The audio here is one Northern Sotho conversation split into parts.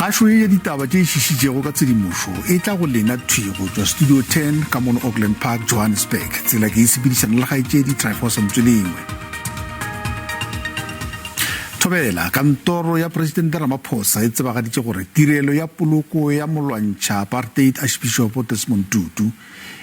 Kgašo ye ya ditaba tše šišitšego ka tshedimošo e tla go lena thwi go tšwa Studio 10 ka mono Auckland Park, Johannesburg. Tsela ke e sepedišana le kgaetšedi Tryphosa Mtswelengwe. Thobela, kantoro ya Presidente Ramaphosa e tsebagaditše gore tirelo ya poloko ya molwantšha apartheid Archbishop Desmond Tutu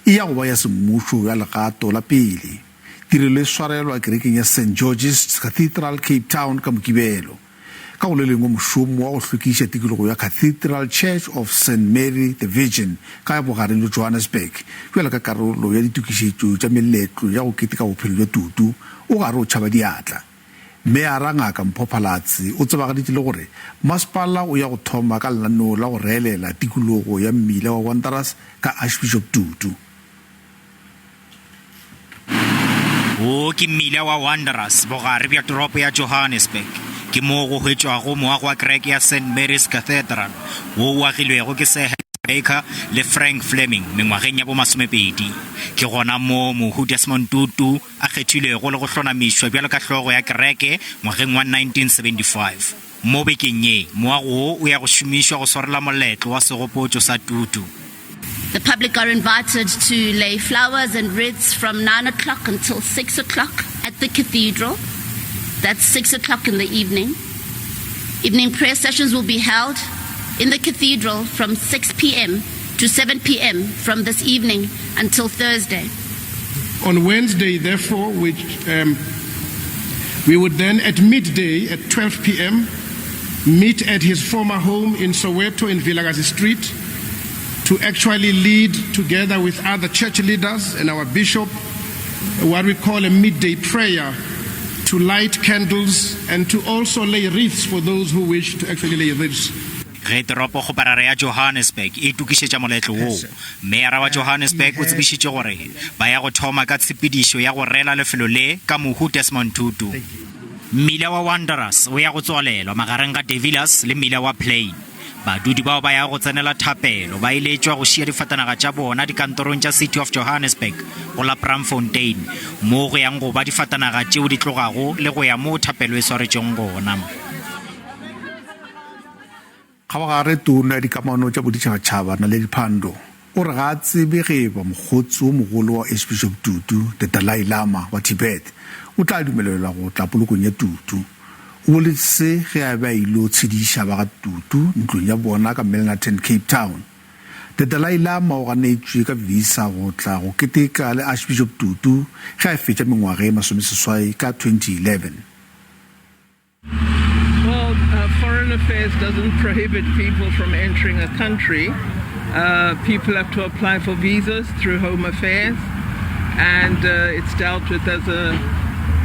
e ya go ba ya semmušo ya legato la pele. Tirelo e swarelwa kerekeng ya St George's Cathedral, Cape Town ka Mokibelo. Ka go le lengwe mošomo wa go hlwekiša tikologo ya Cathedral Church of St Mary the Virgin ka bogareng bja Johannesburg bjalo ka karolo ya ditokišetšo tša meletlo ya go keteka bophelo bja Tutu o gare o tšhaba diatla. Meyara Ngaka Mpho Phalatse o tsebagaditše le gore masepala o ya go thoma ka lenaneo la go reelela tikologo ya mmila wa Wanderers ka Archbishop Tutu. Wo ke mmila wa Wanderers, bogare bja toropo ya Johannesburg. Ke moo go hwetšwago moago wa kereke ya St Mary's Cathedral, wo o agilwego ke Sir Henry Baker le Frank Fleming mengwageng ya bomasomepedi. Ke gona moo mohu Desmond Tutu a kgethilwego le go hlonamišwa bjalo ka hlogo ya kereke ngwageng wa 1975. Mo bekeng ye, moago wo o ya go šomišwa go swarela moletlo wa segopotšo sa Tutu. The public are invited to lay flowers and wreaths from 9 o'clock until 6 o'clock at the cathedral. That's 6 o'clock in the evening. Evening prayer sessions will be held in the cathedral from 6 p.m. to 7 p.m. from this evening until Thursday. On Wednesday, therefore, which um, we would then at midday at 12 p.m. meet at his former home in Soweto in Vilakazi Street to actually lead together with other church leaders and our bishop what we call a midday prayer to light candles and to also lay wreaths for those who wish to actually lay wreaths. Ge toropokgoparara ya Johannesburg e itokišetša moletlo wo, meyara wa Johannesburg o tsebišitše gore ba ya go thoma ka tshepedišo ya go reela lefelo le ka mohu Desmond Tutu. Mmila wa Wanderers o ya go tswalelwa magareng ga De Villiers le mmila wa Plain. Badudi bao ba yago go tsenela thapelo ba eletšwa go šia difatanaga tša bona dikantorong tša City of Johannesburg go la Braamfontein, moo go yang go ba difatanaga tšeo di tlogago le go ya moo thapelo e swaretšweng gona. Kgabagare Tona ya Dikamano tša Boditšhabatšhaba Naledi Pandor o re ga a tsebe ge eba mokgotsi wo mogolo wa Archbishop Tutu, the Dalai Lama wa Tibet, o tla dumelelwa go tla polokong ya Tutu. O boletše se ge a be a ilo tshediša ba ga Tutu ntlong ya bona ka Milnerton, Cape Town. The Dalai Lama o ganetšwe ka visa go tla go keteka le Archbishop Tutu ge a fetša mengwaga e masomeseswai ka 2011. Well, uh, foreign affairs doesn't prohibit people from entering a country. Uh, people have to apply for visas through Home Affairs, and uh, it's dealt with as a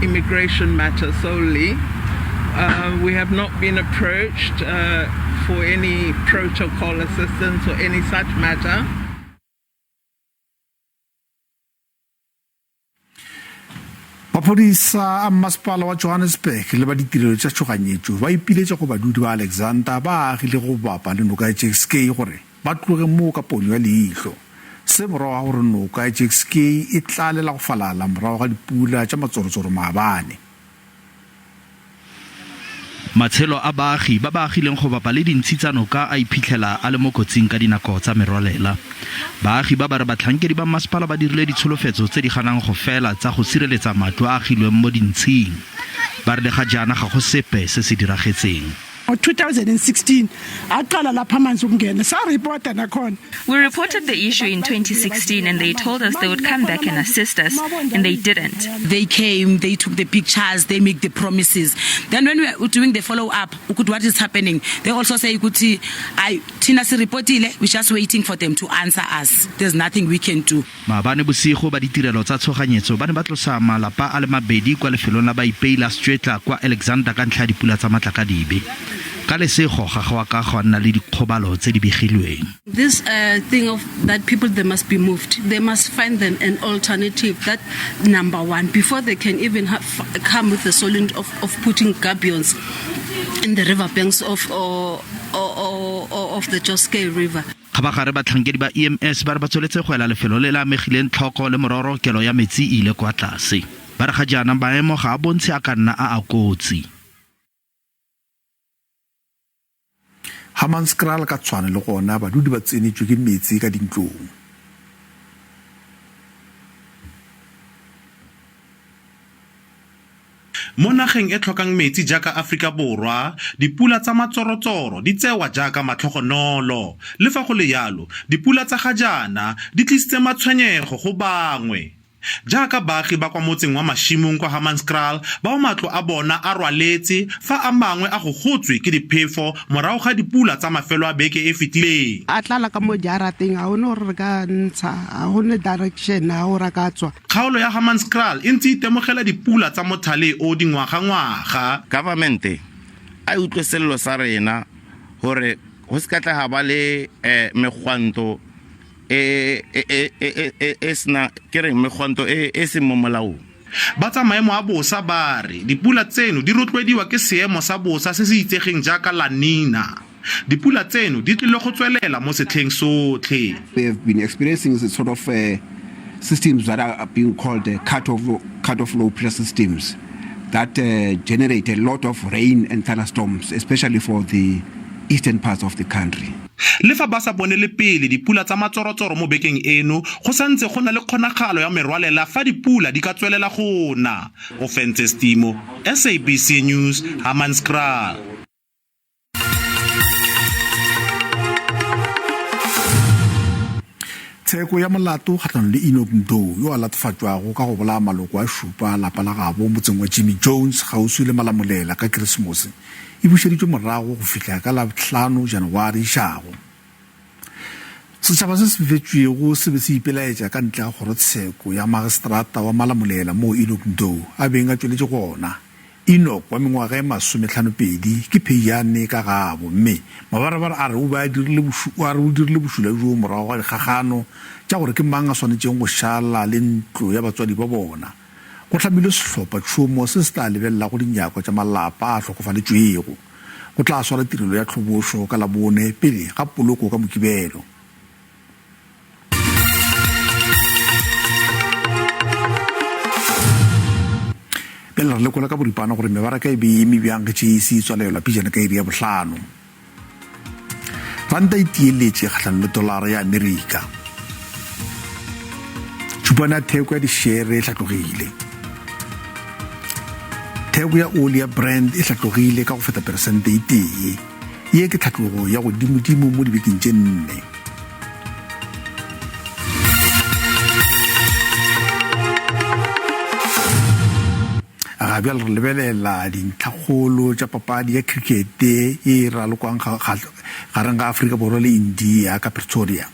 immigration matter solely. Uh, we have not been approached uh, for any protocol assistance or any such matter. Maphodisa a mmasepala wa Johannesburg le ba ditirelo tša tšhoganyetšo ba ipiletša go badudi ba Alexander ba agile go bapa le noka ya Jukskei gore ba tloge moo ka ponyo ya leihlo. Se morago ga gore noka ya Jukskei e tlale la go falala morago ga dipula tša matsorotsoro maabane. Matshelo a baagi ba ba agileng go bapa le dintshi tsa noka a iphitlhela a le mo kotsing ka dinako tsa merwalela. Baagi ba ba re batlhankedi ba mmasepala ba dirile ditsholofetso tse di ganang go fela tsa go sireletsa matlo a agilweng mo dintshing. Ba re le ga jaana ga go sepe se se diragetseng. Ngo-2016 aqala lapha amanzi ukungena saripota nakhona. We reported the issue in 2016 and they told us they would come back and assist us and they didn't. They came, they took the pictures, they make the promises. Then when we were doing the follow up, ukuthi what is happening, they also say ukuthi ay thina siripotile, we're just waiting for them to answer us. There's nothing we can do. Maabane bosigo ba ditirelo tsa tshoganyetso ba ne ba tlosa malapa a le mabedi kwa lefelong la baipei la Stjwetla kwa Alexander ka ntlha ya dipula tsa matlakadibe. Ka lesego ga go a ka gwa nna le dikgobalo tse di begilweng. This uh, thing of that people they must be moved, they must find them an alternative. That number one before they can even have, come with the solution of, of putting gabions in the river banks of or, or, or, of the Jukskei River. Kgabagare batlhankedi ba EMS ba re ba tsweletse go ela lefelo le le amegileng tlhoko le mororo kelo ya metsi e ile kwa tlase. Ba re ga jaana maemo ga a bontshe a ka nna a a kotsi. Hammanskraal ka Tshwane le gona badudi ba tsenetšwe ke meetse ka dintlong. Mo nageng e tlhokang metsi jaaka Afrika Borwa, dipula tsa matsorotsoro di tsewa jaaka matlhogonolo. Le fa go le jalo, dipula tsa ga jaana di tlisitse matshwenyego go bangwe. Jaaka baagi ba kwa motseng wa Mashimong kwa Hammanskraal bao matlo a bona a rwaletse fa a mangwe a gogotswe ke diphefo morago ga dipula tsa mafelo a beke e fetileng. A tlala ka mo jarateng, ga gone gore re ka ntsha, ga gone direction ga gore a ka tswa. Kgaolo ya Hammanskraal e ntse e itemogela dipula tsa mothale o dingwagangwaga. Government a e utlwe sello sa rena gore go se ka tla ga ba le megwanto e e e e e e sena ke reng megwanto e e seng mo molaong. Ba tsa maemo a bosa ba re dipula tseno di rotloediwa ke seemo sa bosa se se itsegeng jaaka La Nina. Dipula tseno di tlile go tswelela mo setlheng sotlhe. We have been experiencing sort of uh, systems that are being called uh, cut off, cut off low pressure systems that uh, generate a lot of rain and thunderstorms, especially for the eastern parts of the country. Le fa ba sa bonele pele dipula tsa matsorotsoro mo bekeng eno, go santse go na le kgonagalo ya merwalela fa dipula di ka tswelela go na. Ofentse Stimo, SABC News, Hammanskraal. Tsheko ya molato kgatlhanong le Enoch Mdou yo a latofatšwago ka go bolaya maloko a šupa a lapa la gabo motseng wa Jimmy Jones kgauswi le Malamolela ka Keresemose e bušeditšwe morago go fihla ka la hlano January išago. Setšhaba se se befetšwego se be se ipelaetša ka ntle ga kgorotsheko ya magistrata wa Malamolela moo Enoch Mdou a beng a tšweletše gona. Enoch wa mengwaga e masomehlanopedi ke pheiane ka gabo mme mabarebare a re o be a dirile a re o dirile bošula bjoo morago ga dikgakgano tša gore ke mang a swanetšeng go šala le ntlo ya batswadi ba bona. Go hlamilwe sehlophatšhomo se se tla lebelelago dinyakwa tša malapa a hlokofaletšwego. Go tla swara tirelo ya tlhobošo ka Labone pele ga poloko ka Mokibelo. Bjale re lekola ka boripana gore mebaraka e be e eme bjang ge JSE e tswalelwa pejana ka iri ya bohlano. Ranta e tieletše kgahlanong le tolara ya Amerika. Tšhupana ya theko ya dišere e hlatlogile. Theko ya oli ya Brent e hlatlogile ka go feta peresente e tee. Ye ke tlhatlogo ya godimodimo mo dibekeng tše nne. Ga bjale re lebelela dintlhakgolo tša papadi ya krikete ye e ralokwang gareng ga Afrika Borwa le India ka Pretoria.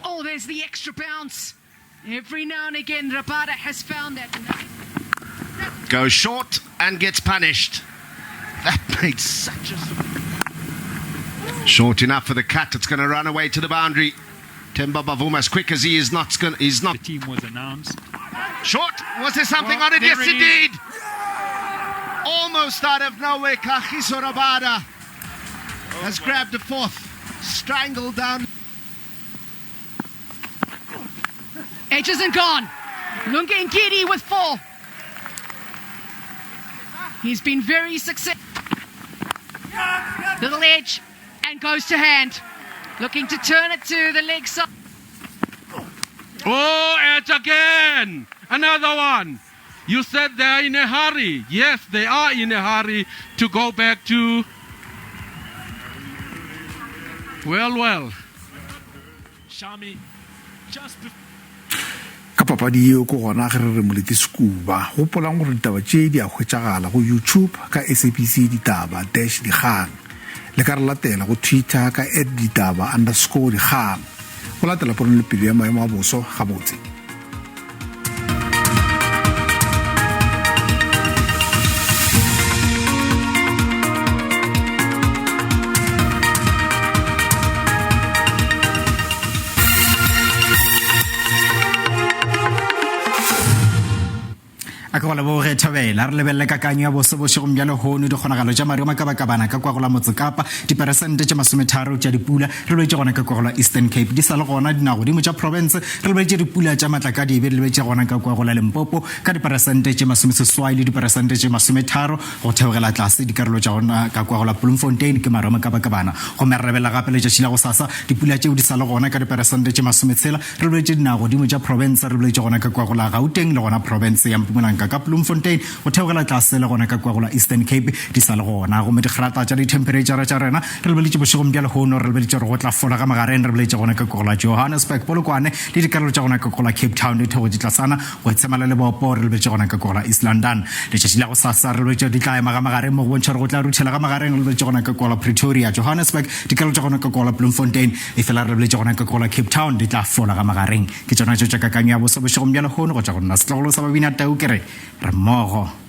Oh, there's the extra bounce. Every now and again, Rabada has found that. Goes short and gets punished. That made such a. Short enough for the cut. It's going to run away to the boundary. Temba Bavuma, as quick as he is, not going. He's not. The team was announced. Short. Was there something well, on it? Yes, it indeed. Almost out of nowhere, Kagiso Rabada has grabbed a fourth, strangled down. Edge isn't gone. Lungi Ngidi with four. He's been very successful. Little edge and goes to hand. Looking to turn it to the leg side. Oh, edge again. Another one. You said they are in a hurry. Yes, they are in a hurry to go back to. Well, well. Shami just Ka papadi yeo ke gona ge re re molete sekuba. Gopolang gore ditaba tše di a hwetšagala go YouTube ka SABC Ditaba dash Dikgang. Le ka re latela go Twitter ka at ditaba underscore dikgang. Go latela ponelopele ya maemo a boso gabotse. A ke go leboge Thobela. Re lebelele kakanyo ya boso bošegong bja lehono, dikgonagalo tša maru a makabakabana ka kwa go la Motsekapa, diperesente tše masometharo tša dipula re lebetše gona ka kwa go la Eastern Cape, di sa le gona dinagodimo tša profense, re lebetše dipula tša matlakadibe di lebetše gona ka kwa go la Limpopo ka diperesente tše masomeseswai le diperesente tše masometharo go theogela tlase dikarolo tša gona ka kwa go la Bloemfontein ke maru a makabakabana. Gomme re lebelela gape letšatši la gosasa, dipula tšeo di sa le gona ka diperesente tše masometshela Re boletše dinagodimo tša profense, re boletše gona ka kua go la Gauteng le gona profense ya Mpumalanga ka Bloemfontein go theogela tlase le gona ka kua go la Eastern Cape di sa le gona. Gomme dikgrata tša dithemphereitšara tša rena re lebeletše bošegong bja lehono, re lebeletše gore go tla fola ga magareng, re boletše gona ka kua go la Johannesburg, Polokwane le dikarolo tša gona ka kua go la Cape Town di theogetše tlasana go itshema le lebopo, re lebeletše gona ka kua go la East London. Letšatši la gosasa re lebeletše di tla ema ga magareng mo go bontšha gore go tla ruthela ga magareng, re lebeletše gona ka kua go la Pretoria, Johannesburg, dikarolo tša gona ka kua go la Bloemfontein. Efela re lebeletše gona ka go la Cape Town di tla fola ga magareng. Ke tšona tšeo tša kakanyo ya boso bošegong bja lehono go tšwa go nna setlogolo sa Babina Tau ke re re mmogo.